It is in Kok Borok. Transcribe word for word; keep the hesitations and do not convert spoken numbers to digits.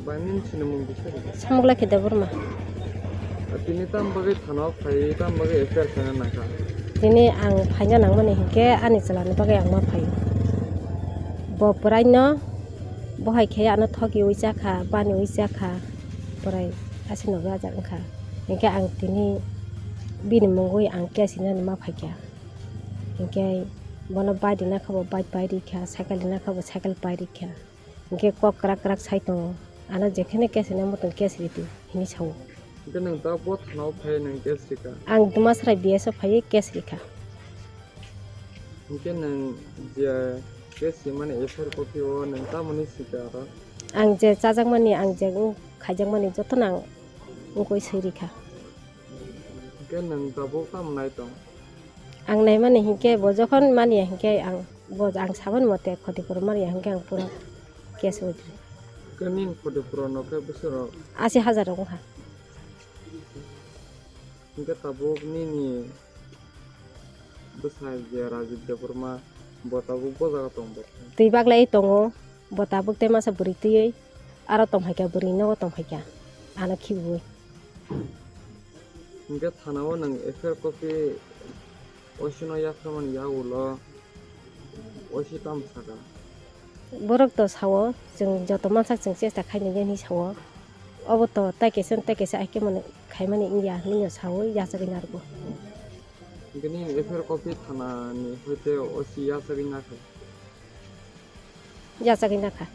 Bai nini sinimung bisari. Samukla khe Debbarma. Tini tam bagwi thana o phai, tam bagwi F I R khaina nangkha? Tini ang phaina nangmani hinkhe ani chwlani bagwi ang ma phaio. Bo bwraino, bo hai khe ano thogiui chakha, baniui chakha, bwrai aswk nokha ajak wngkha. Hinkhe ang tini bini mungwi ang case hinani ma phaikha. Hinkhe bono bike rina khe bo bike pai rikha, cycle rina khe bo cycle pai rikha. Hinkhe kok kwrak kwrak sai tongo. Ano jekheno case rina muchung case ridi hinwi sao. Hinkhe nwng ta bo thana o phai nwng case rikha? Ang Dumasrai B S o phaiwi case rikha. Hinkhe nwng je case rimani F I R copy o nwng tamoni sika aro? Ang je chajakmani, ang je wng khaijakmani jotono ang wngwi swi rikha. Hinkhe nwng tabuk tamo nai tong? Ang naimani hinkhe bo jokhon maniya hinkhe ang bo ang saboni mote khotipuro maniya hinkhe ang pura case withdraw. Hinkhe nini khotipuro no khe bwswk rok? Asi hajar rok wngkha. Hinkhe tabuk nini bwsai je Rajib Debbarma bo tabuk bo jaga tong bo? Twi baglai tongo, bo tabuk tei masa bwrwi twiwi aro tongphaikha, bwrwi nogo tongphaikha ano khibiui. Hinkhe thana o nwng F I R copy O C no yapharmani yagulo O C tamo sakha? Borok to sao, chwng joto mansak chwng chesta khainai hinwi sao. Obo to tai kaisa tai kaisa aikhe mani khaimani wngya hinwi sao, yachagwi narwgo. Hinkhe nini F I R copy thanani hoite O C yachagwi nakha? Yachagwi nakha.